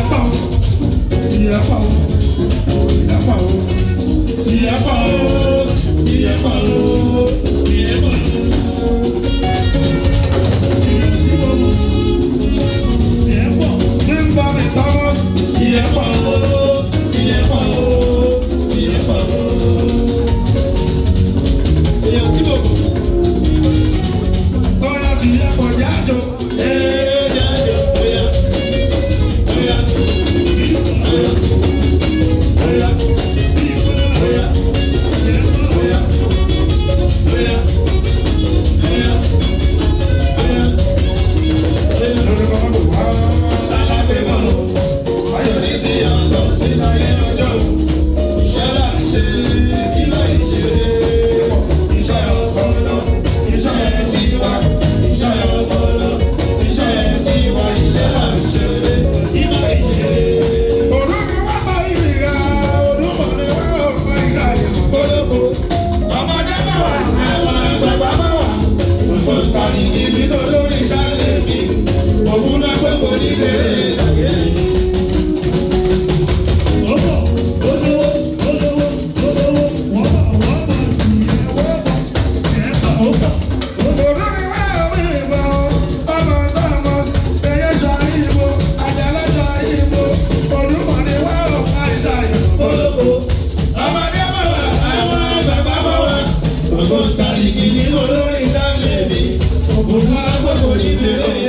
Tiẹ̀ pọ̀ o, tiẹ̀ pọ̀ o, tiẹ̀ pọ̀ o, tiẹ̀ pọ̀ o, tiẹ̀ pọ̀ o, tiẹ̀ pọ̀ o. Tiẹ̀ sí gbogbo, tiẹ̀ pọ̀. Nígbà mi Thomas, tiẹ̀ pọ̀ o, tiẹ̀ pọ̀ o, tiẹ̀ pọ̀ o. Èèyàn tí mo kù. Bóyá tiẹ̀ pọ̀ jájọ. Ee, jájọ, óyá, óyá, óyá, óyá, óyá, óyá, óyá, óyá, óyá, óyá. Lórúkọ Olúwa. Alágbèbọ̀, ayọ̀ ní ti yàtọ̀ sí ayé ọjọ́. Iṣẹ́ là ń ṣe, kí láì ṣe? Iṣẹ́ ọpọlọ, iṣẹ́ tiwa, iṣẹ́ ọpọlọ, iṣẹ́ tiwa, iṣẹ́ là ń ṣe, kí láì ṣe? Olúmi wá sọ ìrìnà, olúmọ̀ ni wá òfin ìṣàyẹ̀wò. Kólókó, ọmọdé bá wà, àwọn àgbààgbà bá wà. Ògbóǹtarìgì nínú olórí sálẹ̀ mi, òun náà pé kò ní lè ṣàgbé. Olúmi wá òfin ìbọn, ọmọ Thomas, ẹyẹ ṣàyẹ̀wò, àjàlá ṣàyẹ̀wò, olúmọ̀ ni wá òfin ìṣàyẹ̀wò. Kólókó, ọmọdé bá wà, àwọn àgbààgbà bá wà. Ògbóǹtarìgì nínú olórí sálẹ̀ mi, òun náà pé kò ní lè.